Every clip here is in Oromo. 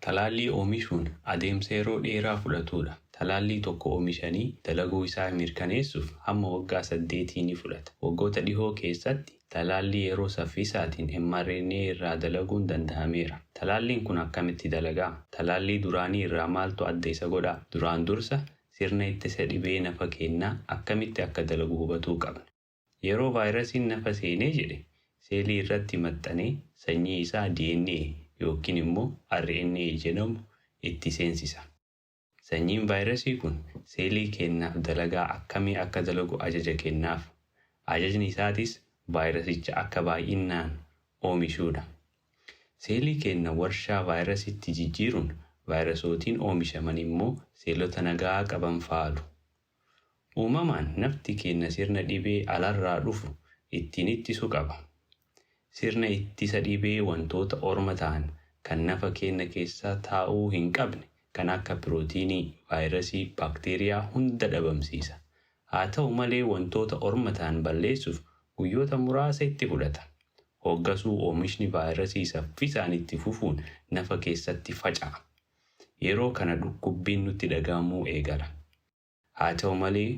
Talaallii oomishuun adeemsa yeroo dheeraa fudhatudha. Talaallii tokko oomishanii dalaguu isaa mirkaneessuuf hamma waggaa 8 ni fudhata. Waggoota dhihoo keessatti talaallii yeroo saffisaatiin mRNA irraa dalaguun danda'ameera. Talaalliin kun akkamitti dalagaa? Talaallii duraanii irraa maaltu adda isa godhaa? Duraan dursa sirna ittisa dhibee nafa keenyaa akkamitti akka dalagu hubatuu qabna. Yeroo vaayirasiin nafa seenee jedhe seelii irratti maxxanee sanyii isaa DNA yookiin immoo RNA jedhamu itti seensisa. Sanyiin vaayirasii kun seelii keenyaaf dalagaa akkamii akka dalagu ajaja kennaaf. Ajajni isaatis vaayirasicha akka baay'inaan oomishuudha. Seelii keenya warshaa vaayirasitti jijjiiruun vaayirasootiin oomishaman immoo seelota nagaa qaban faalu. Uumamaan nafti keenya sirna dhibee alarraa dhufu ittiin ittisu qaba. Sirna ittisa dhibee wantoota orma ta'an kan nafa keenya keessa taa'uu hin qabne kan akka pirootiinii, vaayirasii, baakteeriyaa hunda dhabamsiisa. Haa ta'u malee wantoota orma ta'an balleessuuf guyyoota muraasa itti fudhata. Hoggasuu oomishni vaayirasii saffisaan itti fufuun nafa keessatti faca'a. Yeroo kana dhukkubbiin nutti dhaga'amuu eegala. Haa ta'u malee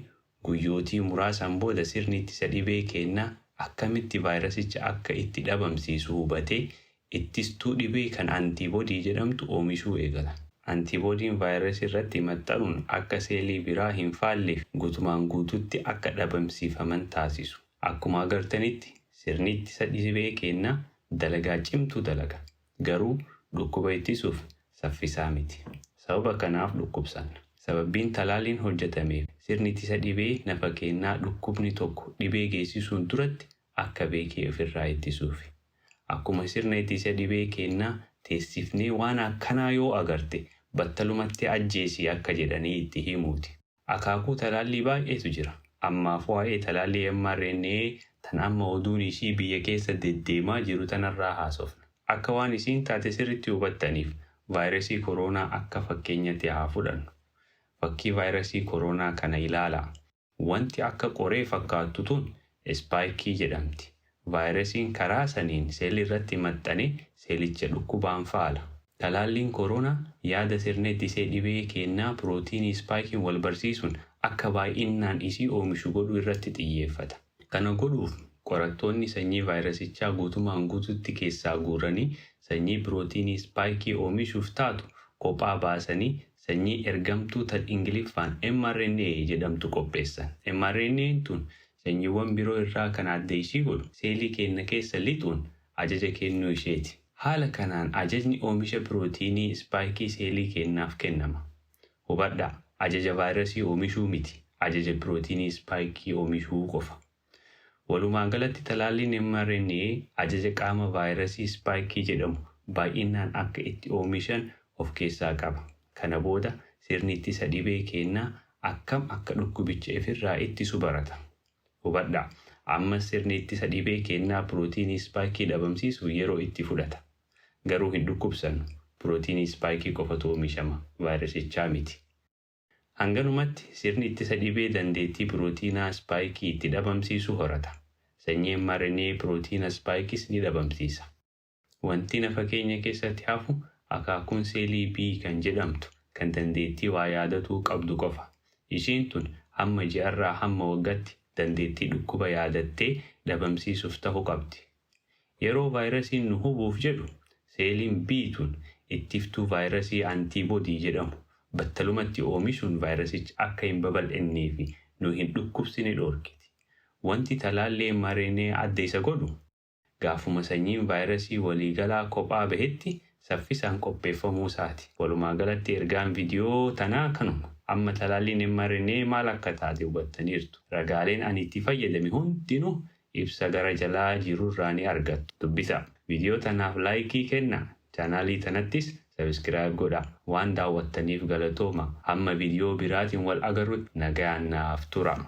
guyyootii muraasaan booda sirni ittisa dhibee keenyaa akkamitti vaayirasicha akka itti dhabamsiisu hubatee ittistuu dhibee kan antiiboodii jedhamtu oomishuu eegala. Antiiboodiin vaayirasii irratti maxxanuun akka seelii biraa hin faalleef guutumaan guututti akka dhabamsiifaman taasisu. Akkuma agartanitti sirni ittisa dhibee keenyaa dalagaa cimtuu dalaga. Garuu dhukkuba ittisuuf saffisaa miti. Sababa kanaaf dhukkubsanna. Sababbiin talaalliin hojjetameef sirni ittisa dhibee nafa keenyaa dhukkubni tokko dhibee geessisuun duratti akka beekee ofirraa ittisuufi. Akkuma sirna ittisa dhibee keenyaa teessifnee waan akkanaa yoo agarte battalumatti ajjeesii akka jedhanii itti himuuti. Akaakuu talaallii baay'eetu jira. Ammaaf waa'ee talaallii mRNA tan amma oduun ishii biyya keessa deddeemaa jiru tanarraa haasofna. Akka waan isiin taate sirriitti hubattaniif vaayirasii koronaa akka fakkeenyatti haa fudhannu. Fakkii vaayirasii koronaa kana ilaalaa. Wanti akka qoree fakkaattu tun ispaayikii jedhamti. Vaayirasiin karaa saniin seelii irratti maxxanee seelicha dhukkubaan faala. Talaalliin koronaa yaada sirna ittisee dhibee keenyaa pirootiinii ispaayikiin wal barsiisuun akka baay'inaan isii oomishu godhuu irratti xiyyeeffata. Kana godhuuf qorattoonni sanyii vaayirasichaa guutumaan guututti keessaa guuranii sanyii pirootiinii ispaayikii oomishuuf taatu kophaa baasanii sanyii ergamtuu tan Ingiliffaan mRNA jedhamtu qopheessan. mRNA'n tun sanyiiwwan biroo irraa kan adda ishii godhu seelii keenya keessa lixuun ajaja kennuu isheeti. Haala kanaan ajajni oomisha pirootiinii ispaayikii seelii keenyaaf kennama. Hubadhaa, ajaja vaayirasii oomishuu miti, ajaja pirootiinii ispaayikii oomishuu qofa. Walumaa galatti talaalliin mRNA ajaja qaama vaayirasii ispaayikii jedhamu baay'inaan akka itti oomishan of keessaa qaba. Kana booda sirni ittisa dhibee keenyaa akkam akka dhukkubicha ifirraa ittisu barata. Hubadhaa, ammas sirni ittisa dhibee keenyaa pirootiinii ispaayikii dhabamsiisu yeroo itti fudhata. Garuu hin dhukkubsannu. Pirootiinii ispaayikii qofatu oomishama, vaayirasichaa miti. Hanganumatti sirni ittisa dhibee dandeettii pirootiinaa ispaayikii itti dhabamsiisu horata. Sanyii mRNA pirootiina ispaayikis ni dhabamsiisa. Wanti nafa keenya keessatti hafu akaakuun seelii B kan jedhamtu kan dandeettii waa yaadatuu qabdu qofa. Ishiin tun hamma ji'arraa hamma waggaatti dandeettii dhukkuba yaadattee dhabamsiisuuf ta'u qabdi. Yeroo vaayirasiin nu hubuuf jedhu seeliin B tun ittiftuu vaayirasii antiiboodii jedhamu battalumatti oomishuun vaayirasicha akka hin babal'annee fi nu hin dhukkubsine dhoorkiti. Wanti talaallii mRNA adda isa godhu gaafuma sanyiin vaayirasii waliigalaa kophaa bahetti saffisaan qopheeffamuu isaati. Walumaa galatti ergaan viidiyoo tanaa kanuma. Amma talaalliin mRNA maal akka taate hubattaniirtu. Ragaaleen ani itti fayyadame hundinuu ibsa gara jalaa jirurraa ni argattu. Dubbisaa. Viidiyoo tanaaf laayikii kennaa. Chaanaalii tanattis subscribe godhaa. Waan daawwattaniif galatooma. Hamma viidiyoo biraatiin wal agarrutti nagaan naaf tura.